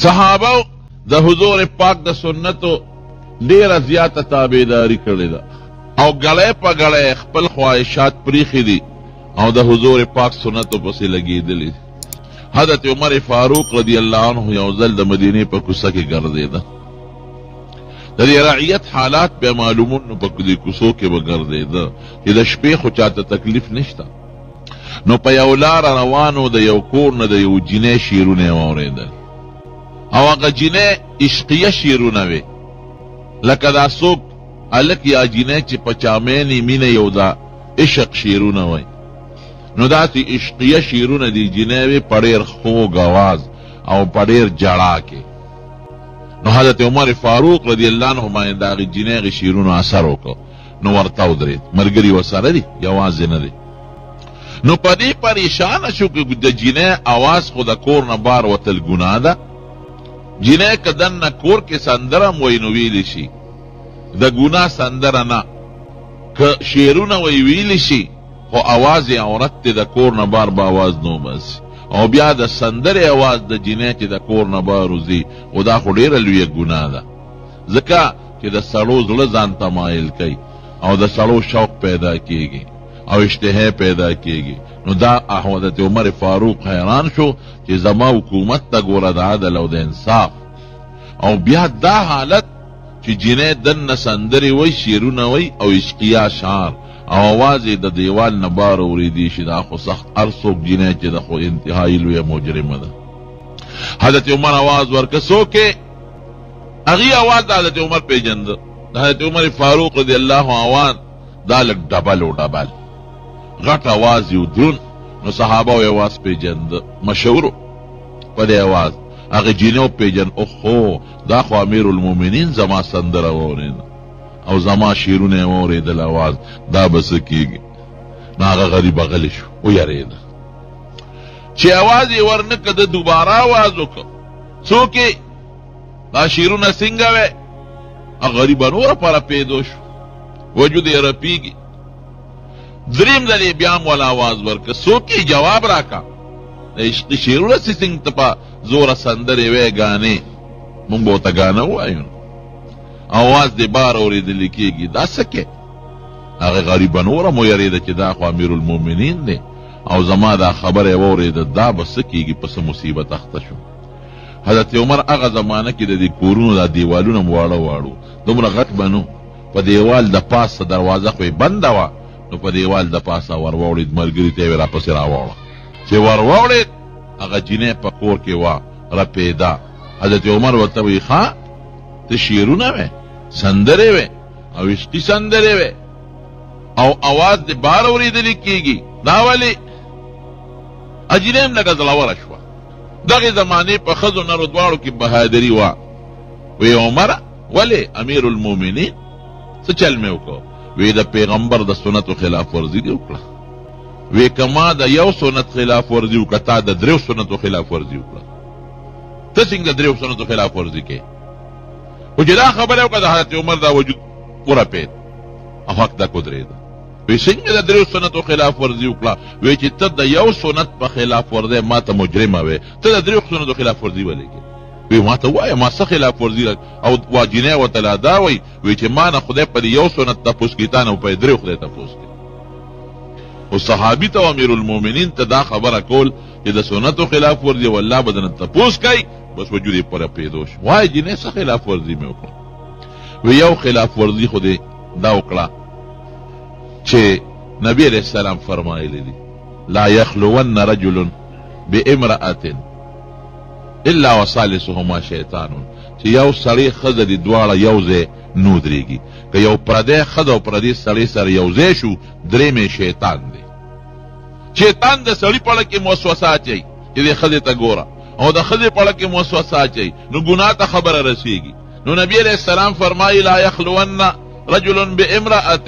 صحابه د حضور پاک د سنتو ډیره زیاته تابعداري کړې ده او ګړی په ګړی خپل خواهشات پریښي دي او د حضور پاک سنتو پسې لګېدلي دي. حضرت عمر فاروق رضی الله عنه یو ځل د مدینې په کوڅه کې ګرځېده، د دې رعیت حالات به معلومون، نو په دې کوڅو کې به ګرځېده چې د شپې خو چاته تکلیف نشته. نو په یو لاره روانو، د یو کور نه د یو جینۍ شعرونه یې واورېدل او هغه جینۍ عشقیه شعرونه وې، لکه دا څوک هلک یا جینۍ چې په چا مینې مینه یو دا عشق شعرونه وایي. نو داسې عشقیه شعرونه دې جینۍ وې په ډېر خوږ اواز او په ډېر جړا کې. نو حضرت عمر فاروق رضی الله عنه باندې د هغې جینۍ هغې شعرونو اثر وکړ، نو ورته ودرېد، ملګري ورسره دي، یوازې نه دی. نو په دې پریشانه شو که د جینۍ اواز خو د کور نه بار وتل ګناه ده، جینۍ که دننه کور کې سندره هم وایي نو ویلی شي، د ګناه سندره نه، که شعرونه وایي ویلی شي، خو اواز یې عورت دی، د کور نه بار به اواز نه وباسي. او بیا د سندرې اواز د جینۍ چې د کور نه بار وځي، خو دا خو ډېره لویه ګناه ده، ځکه چې د سړو زړه ځان ته مایل کوي او د سړو شوق پیدا کیږي او اشتها پیدا کیږي. نو دا حضرت عمر فاروق حیران شو چې زما حکومت ته ګوره د عدل او د انصاف، او بیا دا حالت چې جینۍ دننه سندرې وایي، شعرونه وایي او عشقیه اشعار او اواز یې د دیوال نه بار اورېدی شي، دا خو سخت هر څوک جینۍ چې ده خو انتهایي لویه مجرمه ده. حضرت عمر اواز ورکړ، څوک یې؟ هغې اواز د حضرت عمر پېژنده. د حضرت عمر فاروق رضی الله اواز دا لږ ډبل و ډبل غټ اواز یو درون، نو صحابه یې اواز پېژنده، مشهور په دې اواز. هغې جینۍ وپېژند، اوخو دا خو امیر المؤمنین زما سندره واورېده او زما شعرونه یې واورېدل، اواز دا به څه کېږي؟ نو هغه غریبه غلې شو، ویرېده. چې اواز یې ورنه کړ، ده دوباره اواز وکړ، څوک یې؟ دا شعرونه څنګه وی؟ هغه غریبه نوره په رپېدو شو، وجود یې رپېږي. دریم ځل یې بیا هم ولا اواز ورکړ، څوک یې؟ جواب راکړه. د عشقي شعرونه چې څنګه ته په زوره سندرې وی ګانې، مونږ به ورته ګانه ووایو، اواز دې بار اورېدل کېږي، دا څه کې؟ هغه غریبه نوره مو یرېده چې دا خو امیرالمؤمنین دی او زما دا خبره یې واورېده، دا به څه کېږي، په څه مصیبت اخته شو. حضرت عمر هغه زمانه کې د دې کورونو دا دیوالونه هم واړه واړو، دومره غټ به نو، په دیوال د پاسه دروازه خو یې بنده وه، نو په دیوال د پاسه ور واوړېد، ملګري ته یې راپسې راواوړه. چې ور واوړېد هغه جینۍ په کور کې وه، رپېده. حضرت عمر ورته وایي، ښه ته شعرونه وې، سندرې وې او عشقي سندرې وې او اواز دې بار اورېدل کېږي، دا ولې؟ جینۍ هم لږه زړوره شوه. دغې زمانې په ښځو نرو دواړو کې بهادري وه. وی عمره ولې امیر المؤمنین څه چل مې وکړ؟ وی د پیغمبر د سنتو خلاف ورزي دې وکړه. وی که ما د یو سنت خلاف ورزي وکړه، تا د دریو سنتو خلاف ورزي وکړه، ته څنګه د دریو سنتو خلاف ورزي کوې؟ خو چې دا خبره وکړه، د حضرت عمر دا وجود ورپېد او حق دک ودرېده. وی څنګه د دریو سنتو خلاف ورزي وکړه؟ وی چې ته د یو سنت په خلاف ورزی ما ته مجرمه وې، ته د دریو سنتو خلاف ورزي ولې کوې؟ وی ما ته وایه ما څه خلاف ورزي؟ او واجینۍ ورته لا دا وایي، وی چې ما نه خدای په یو سنت تپوس کوي، تا نه په دریو خدای تپوس کوي. خو صحابي ته امیرالمؤمنین ته دا خبره کول چې د سنتو خلاف ورزي او الله به درنه تپوس کوي، بس وجود یې پر پیدو شو. وایي جینۍ څه خلاف ورزي مې وکړه؟ وی یو خلاف ورزي خو دې دا وکړه چې نبی علیه السلام فرمایلی دي، لا یخلون رجل بامرأة الا وثالثهما شیطان، چې یو سړی ښځه دي دواړه یو ځای نه ودرېږي، که یو پردی ښځه او پردی سړی سره یو ځای شو، دریم یې شیطان دی. شیطان د سړي په اړه کې موسوسه اچوي چې دې ښځې ته ګوره، او د ښځې په اړه کې موسوسه اچوي، نو ګناه ته خبره رسېږي. نو نبی علیه السلام فرمایي، لا یخلون رجل بامرأة،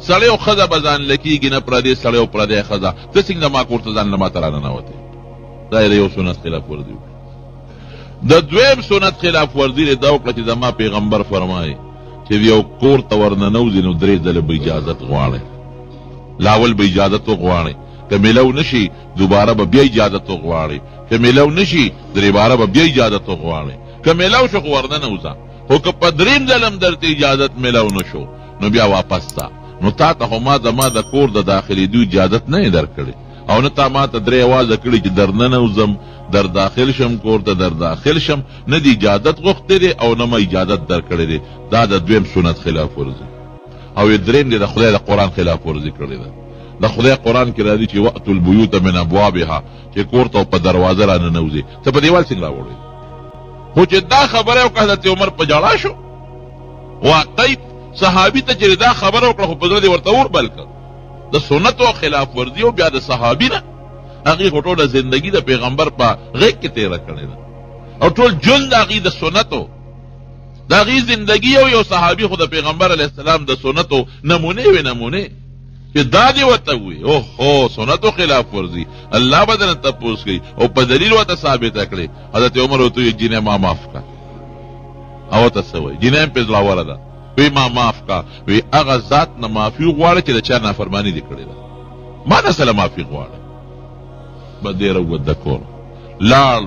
سړی او ښځه به ځان له کېږي نه، پردی سړی او پردی ښځه. ته څنګه ما کور ته ځان له ما ته راننوتې؟ دا یې د یو سنت خلاف ورزي وکړه. د دویم سنت خلاف ورزي دې دا وکړه چې زما پیغمبر فرمایي چې یو کور ته ورننوځي نو درې ځله به اجازت غواړي، لاول به اجازت وغواړي. که میلاو نشي دوباره به بیا اجازت وغواړې، که میلاو نشي درې باره به بیا اجازت وغواړې، که میلاو شو خو ورننوځه، خو که په دریم ځل هم درته اجازت میلاو نه شو نو بیا واپس ځه. نو تا ته خو ما زما د کور د داخلېدو اجازت نه یې درکړې، او نه تا ما ته درې اوازه کړي چې در ننوځم، در داخل شم کور ته، در داخل شم، نه دې اجازت غوښتی دی او نه ما اجازت درکړی دی. دا د دویم سنت خلاف ورزي. او دریم دی د خدای د قرآن خلاف ورزي کړې ده. د خدای قرآن کې راځي چې وأتوا البیوت من ابوابها، چې کور ته په دروازه را ننوځي، ته په دیوال څنګه راوړې؟ خو چې دا خبره وکړه حضرت عمر په ژړا شو. واقعي صحابي ته چې دا خبره وکړه خو په زړه دې ورته اور بل کړ. د سنتو خلاف ورزي او بیا د صحابي نه، هغې خو ټوله زندګي د پیغمبر په غېږ کې تېره کړې ده، او ټول ژوند د هغې د سنتو، د هغې زندګي او یو صحابي خو د پیغمبر علیه السلام د سنتو نمونې وې، نمونې چې دا دې ورته ووایي اوهو سنتو خلاف ورزي، الله به درنه تپوس کوي، او په دلیل ورته ثابته کړې. حضرت عمر ورته وویل جینۍ ما معاف کړه. او ورته څه وایي؟ جینۍ هم پرې زړوره ده، وی ما معاف کړه. وی هغه ذات نه معافي وغواړه چې د چا نافرماني دې کړې ده، ما نه سره معافي غواړه. به دې راووت د کور، لاړ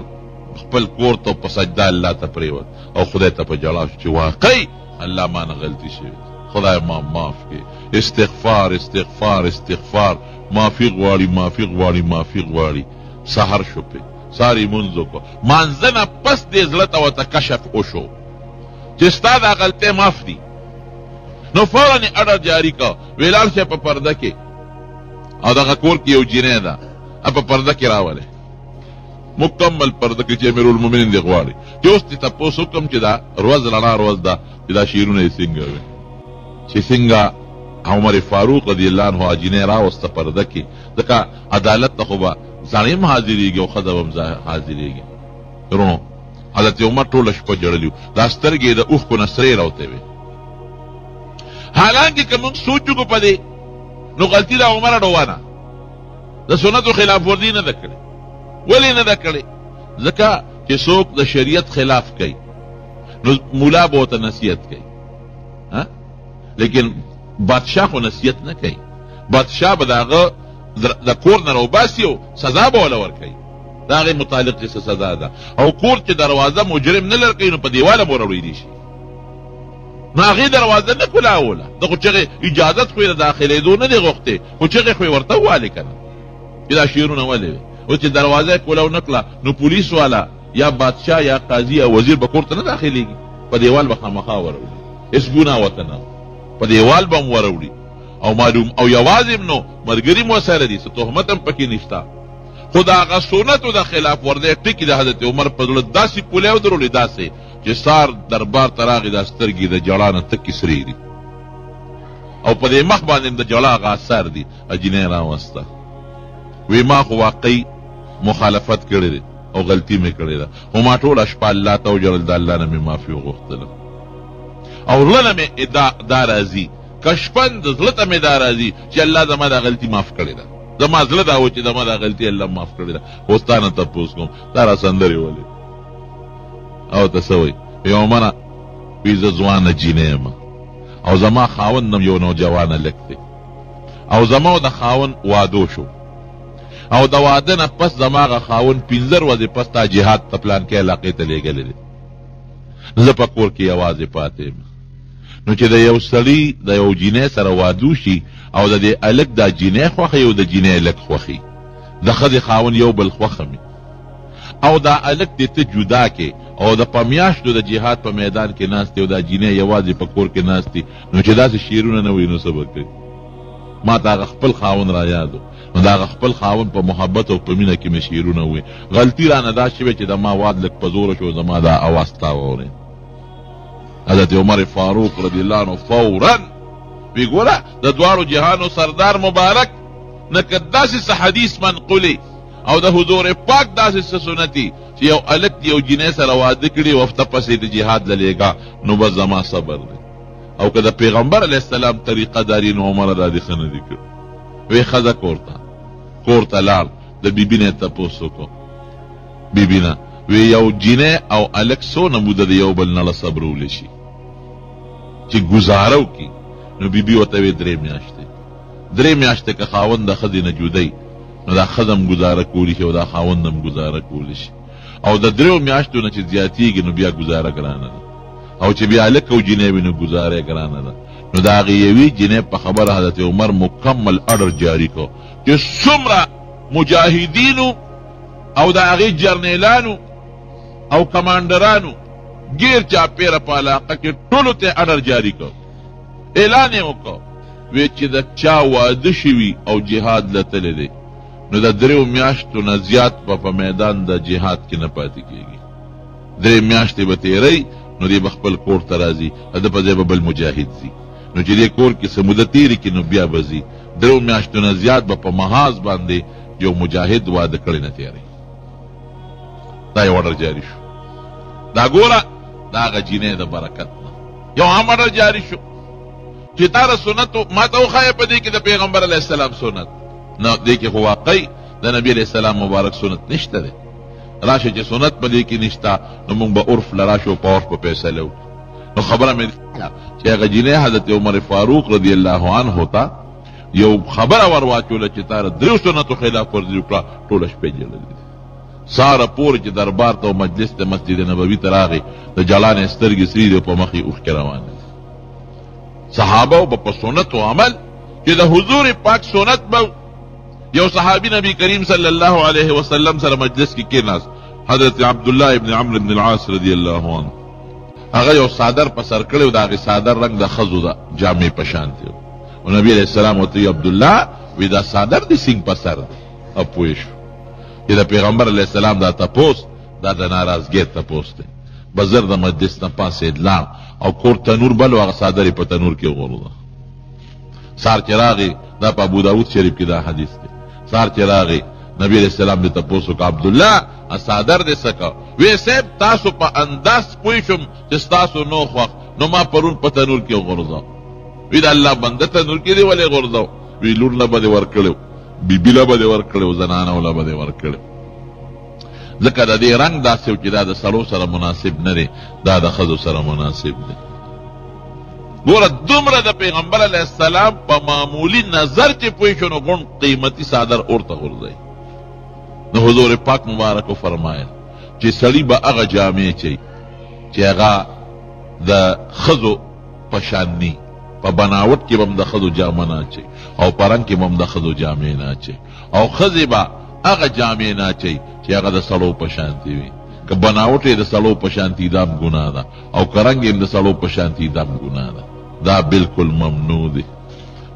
خپل کور ته، په سجده الله ته پرېوت او خدای ته په ژړا شو چې واقعي الله ما نه غلطي شوې، خدای ما معاف کړي. استغفار استغفار استغفار، معافي غواړي معافي غواړي معافي غواړي. سهار شو، پې سهار یې لمونځ وکړو. مانځه نه پس دې زړه ته ورته کشف وشو چې ستا دا غلطۍ معاف دي. نو فوراً یې اډر جاري کړ، ویې لاړ شه په پرده کې، او دغه کور کې یو جینۍ ده، په پرده کې راولې، مکمل پرده کې چې امیرالمؤمنین دې غواړي چې اوس دې تپوس وکړم چې دا روز رڼا روز ده چې دا شعرونه یې څنګه وي، چې څنګه عمر فاروق رضی الله عنه جینۍ راوسته پرده کې، ځکه عدالت ته خو به سړی هم حاضرېږي او ښځه به هم حاضرېږي. وروڼو حضرت عمر ټوله شپه ژړلي وو، دا سترګې یې د اوښکو نه سرې راوتې وې. حالانکه که موږ سوچ وکړو په دې نو غلطي د عمر اډوانه د سنتو خلاف ورزي نه ده کړې. ولې نه ده کړې؟ ځکه چې څوک د شریعت خلاف کوي نو مولا به ورته نصیحت کوي، لیکن بادشاه خو نصیحت نه کوي. بادشاه به د هغه د کور نه راوباسي او سزا به وله ورکوي، د هغې متعلق چې څه سزا ده. او کور چې دروازه مجرم نه لر کوي نو په دیواله به وروړلی شي، نو هغې دروازه نه کولاوله. ده خو چغې اجازت خو یې د داخلېدو نه دی غوښتې، خو چغې خو یې ورته ووالې که نه چې دا شعرونه ولې وې. اوس چې دروازه یې کولاو نه کړه نو پولیس والا یا بادشاه یا قاضي یا وزیر به کور ته نه داخلېږي، په دیوال به خامخا وروړي، هېڅ ګناه ورته نه، په دیوال به هم وروړي. او معلوم او یوازې هم نو ملګري مو سره دي، څه تهمت هم پکې نشته. خو د هغه سنتو د خلاف ورزۍ ټکي د حضرت عمر په زړه داسې پولې ودرولې، داسې چې سار دربار ته راغی، دا سترګې د ژړا نه تکې سرې دي او په دې مخ باندې هم د ژړا هغه اثار دي. جینۍ راوسته، وی ما خو واقعي مخالفت کړی دی او غلطي مې کړې ده، خو ما ټوله شپه الله ته وژړل، د الله نه مې معافي وغوښتله او زړه نه مې دا راځي، کشفاً د زړه ته مې دا راځي چې الله زما دا غلطي معاف کړې ده. زما زړه دا و چې زما دا غلطي الله معاف کړې ده. خو ستا نه تپوس کوم، تا را سندرې ولې؟ او ته څه وایي؟ وایي عمره، وایي زه ځوانه جینۍ یم او زما خاوند هم یو نوجوان هلک دی، او زما او د خاوند وادو شو، او د واده نه پس زما هغه خاوند 5 ورځې پس تا جهاد ته پلانکې علاقې ته لېږلی دی، زه په کور کې یوازې پاتې یم. نو چې د یو سړي د یو جینۍ سره وادو شي او د دې هلک دا جینۍ خوښي او د جینۍ هلک خوښي، د ښځې خاوند یو بل خوښه وي، او دا هلک دې ته جدا کې او د په میاشتو د جهاد په میدان کې ناست دی او دا جینۍ یوازې په کور کې ناست دي، نو چې داسې شعرونه نه وایي نو څه به کوي؟ ما ته هغه خپل خاوند را یاد و، نو د هغه خپل خاوند په محبت او په مینه کې مې شعرونه وویل. غلطي رانه دا شوې چې د ما واد لږ په زوره شو، زما دا اواز تا واورېد. حضرت عمر فاروق رضی الله عنه فوراً وی ګوره د دواړو جهانو سردار مبارک نه که داسې څه حدیث منقولي او د حضور پاک داسې څه سنتي چې یو هلک یو جینۍ سره واده کړي او هفته پس یې د جهاد له لېږه، نو بس زما صبر دی. او که د پیغمبر علیه السلام طریقه داري نو عمره دا دې ښه نه دي کړي. وی ښځه کور ته لاړ، د بیبي نه یې تپوس وکړو، بیبي نه وی یو جینۍ او هلک څونه موده د یو بل نړه صبرولی شي چې ګزاره وکړي؟ نو بیبي ورته وی 3 میاشتې. 3 میاشتې که خاوند د ښځې نه جدی نو دا ښځه هم ګزاره کولی شي او دا خاوند هم ګزاره کولی شي. او د دریو میاشتو نه چې زیاتېږي نو بیا ګزاره ګرانه ده، او چې بیا هلک او جینۍ وي نو ګزاره یې ګرانه ده. نو د هغې یوې جینۍ په خبره حضرت عمر مکمل اډر جاري کړ چې څومره مجاهدینو او د هغې جرنیلانو او کمانډرانو ګیر چاپېره په علاقه کې ټولو ته اډر جاري کړ، اعلان یې وکړ وی چې د چا واده شوي او جهاد له تللی دی نو د دریو میاشتو نه زیات به په میدان د جهاد کې نه پاتې کېږي. 3 میاشتې به تېروي نو دی به خپل کور ته راځي، د ده په ځای به بل مجاهد ځي. نو چې دې کور کې څه موده تېرې کړي نو بیا به ځي. 3 میاشتو نه زیات به په محاذ باندې یو مجاهد واده کړی نه تېروي. دا یو اډر جاري شو. دا ګوره دا هغه جینۍ د برکت نه یو عام اډر جاري شو چې تا د سنتو ما ته وښایه په دې کې د پیغمبر علیه السلام سنت نه، دې کې خو واقعي د نبي علیه السلام مبارک سنت نشته دی. راشه چې سنت په دې کې نشته نو موږ به عرف له راشو په عرف به فیصله وکړو. نو خبره مې چې هغه جینۍ حضرت عمر فاروق رضی الله عنه ته یو خبره ور واچوله چې تا د دریو سنتو خلاف ورزي وکړه، ټوله شپه یې ژړلې دي. سهاره پورې چې دربار ته او مجلس ته مسجد نبوي ته راغی د ژړا نه یې سترګې سرې دي او په مخ یې اوښکې روانې دي. صحابه به په سنتو عمل چې د حضور پاک سنت به یو صحابي نبی کریم صلی الله علیه وسلم سره مجلس کې کېناست، حضرت عبدالله ابن عمرو بن العاص رضی الله عنه، هغه یو څادر په سر کړی و، د هغې څادر رنګ د ښځو د جامې په شان دی. او نبی علیه السلام ورته عبدالله وی دا څادر دې څنګه په سر دی؟ او پوه شو چې د پیغمبر علیه السلام دا تپوس دا د ناراضګۍ تپوس دی. به زر د مجلس نه پاڅېد لاړ او کور تنور بل و، هغه څادر یې په تنور کې وغورځاوه. سهار چې راغی، دا په ابوداود شریف کې دا حدیث دی، سهار چې راغی نبی علیه السلام دې تپوس وکړ، عبدالله څادر دې څه کړ؟ وی صاحب تاسو په انداز پوه شوم چې ستاسو نو خوښ، نو ما پرون په تنور کې وغورځاوه. وی د الله بنده تنور کې دې ولې غورځاوه؟ وی لور له به دې ورکړی، بیبي له به دې ورکړی، زنانو له به دې ورکړی، ځکه د دې رنګ داسې و چې دا د سړو سره مناسب نه دی، دا د ښځو سره مناسب دی. ګوره دومره د پیغمبر علیه السلام په معمولي نظر چې پوه شو نو غونډ قیمتي څادر اور ته غورځوي. نو حضور پاک مبارک وفرمایل چې سړي به هغه جامې چي چې هغه د ښځو په شان ني، په بناوټ کې به هم د ښځو جامه نه اچوي او په رنګ کې به هم د ښځو جامې نه اچوي، او ښځې به هغه جامې نه اچوي چې هغه د سړو په شانتي وي. که بناوټ یې د سړو په شانتي دا هم ګناه ده، او که رنګ یې هم د سړو په شانتي دا هم ګناه ده، دا بالکل ممنوع دی.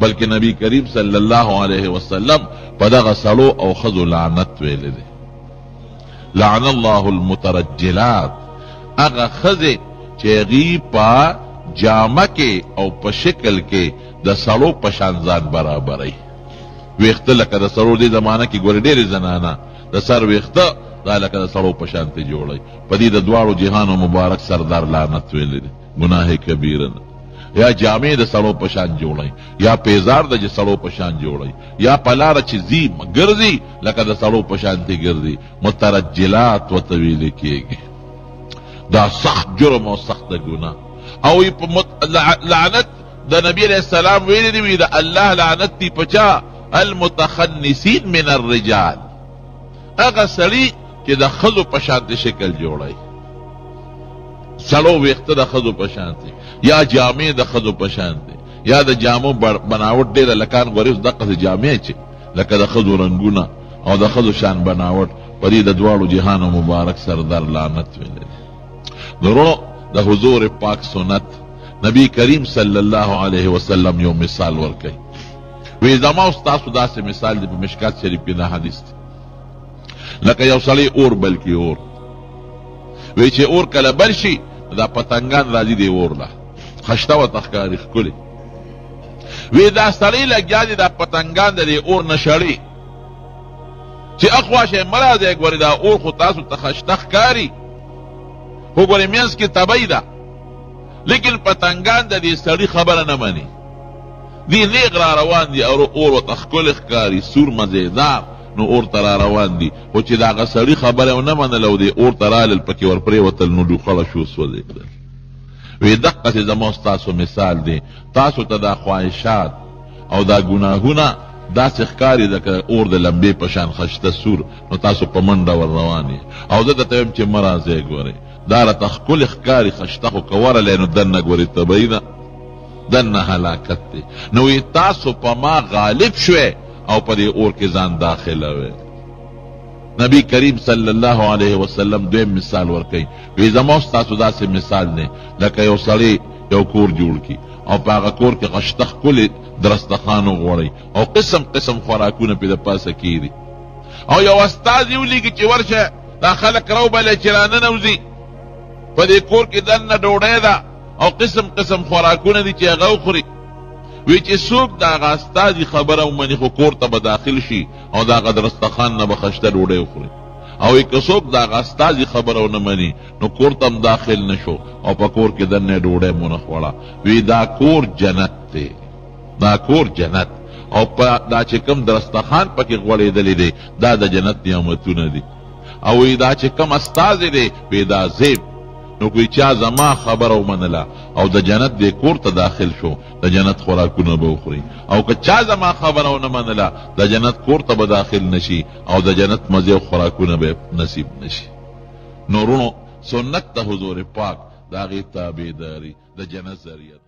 بلکې نبی کریم صلی الله علیه وسلم په دغه سړو او ښځو لعنت ویلی دی، لعن الله المترجلات، هغه ښځې چې هغوی په جامه کې او په شکل کې د سړو په شان ځان برابروي. ویښته لکه د سړو، دې زمانه کې ګورې ډېرې زنانه د سر ویښته دا لکه د سړو په شان ته جوړوي. په دې د دواړو جهانو مبارک سردار لعنت ویلی دی، ګناه کبیره ده. یا جامې د سړو په شان جوړوي، یا پیزار د سړو په شان جوړوي، یا په لاره چې ځي ګرځي لکه د سړو په شان ته ګرځي، مترجلات ورته ویل کېږي. دا سخت جرم او سخت ګناه. او په لعنت د نبی علیه السلام ویلی دی، وی د الله لعنت دی په چا؟ المتخنثین من الرجال، هغه سړي چې د ښځو په شان شکل جوړوي، سړو ویښته د ښځو په شان دي، یا جامې د ښځو په شان دي، یا د جامو بناوټ ډېر هلکان غوري اوس دقسې جامې چې لکه د ښځو رنګونه او د ښځو شان بناوټ، په دې د دواړو جهانو مبارک سردار لعنت ویلی دی. وروڼو د حضور پاک سنت نبی کریم صلی الله علیه وسلم یو مثال ورکوي، وی زما او ستاسو داسې مثال دی، په مشکات شریف کې دا حدیث دی، لکه یو سړی اور بل کړي، اور وی چې اور کله بل شي دا پتنګان راځي دی اور له خشته ورته ښکاري ښکلې، وی دا سړی لګیا دی دا پتنګان د دې اور نه شړي چې اخوا شئ مه راځئ، ګورې دا اور خو تاسو ته خشته ښکاري خو ګورې منځ کې تبۍ ده، لیکن پتنګان د دې سړي خبره نه مني، دی نیغ را روان دي او اور ورته ښکلی ښکاري سور مزیدار، نو اور ته را روان دي، خو چې د هغه سړي خبره ونه منله او دې اور ته رالل پکې ورپرېوتل نو ډوخړه شو سوځېدل. وی دقسې زما ستاسو مثال دی، تاسو ته دا خواهشات او دا ګناهونه داسې ښکاري لکه اور د لمبې په شان خشته سور، نو تاسو په منډه ور روان یې او زه درته وایم چې مه راځئ. ګورئ دا راته ښکلې ښکاري خشته، خو که ورغلې نو دننه ګورې تبعي ده، دننه هلاکت دی. نو وایي تاسو په ما غالب شوئ او په دې اور کې ځان داخلوئ. نبی کریم صلی الله علیه وسلم دویم مثال ورکوي، وایي زما او ستاسو داسې مثال دی لکه یو سړی یو کور جوړ کړي او په هغه کور کې خشته ښکلې درستخان وغوړوي او قسم قسم خوراکونه پرې د پاسه کېږدي او یو استازی ولیږي چې ورشه دا خلک راوبلئ چې راننوځي، په دې کور کې دننه ډوډۍ ده او قسم قسم خوراکونه دي چې هغه وخوري. وی چې څوک د هغه استازي خبره ومني خو کور ته به داخل شي او د هغه درستخان نه به خشته ډوډۍ وخوري، او که څوک د هغه استازي خبره ونه مني نو کور ته هم داخل نه شو او په کور کې دننه ډوډۍ هم ونه خوړه. وی دا کور جنت دی، دا کور جنت، او په دا چې کوم درستخان پکې غوړېدلی دی دا د جنت نعمتونه دي. او وی دا چې کوم استازی دی وی دا زیب، نو کوی چا زما خبره ومنله او د جنت دې کور ته داخل شو د جنت خوراکونه به وخوري، او که چا زما خبره ونه منله د جنت کور ته به داخل نشي او د جنت مزې او خوراکونه به نصیب نشي. نو وروڼو سنت د حضور پاک د هغې تابعداري د جنت ذریعه ده.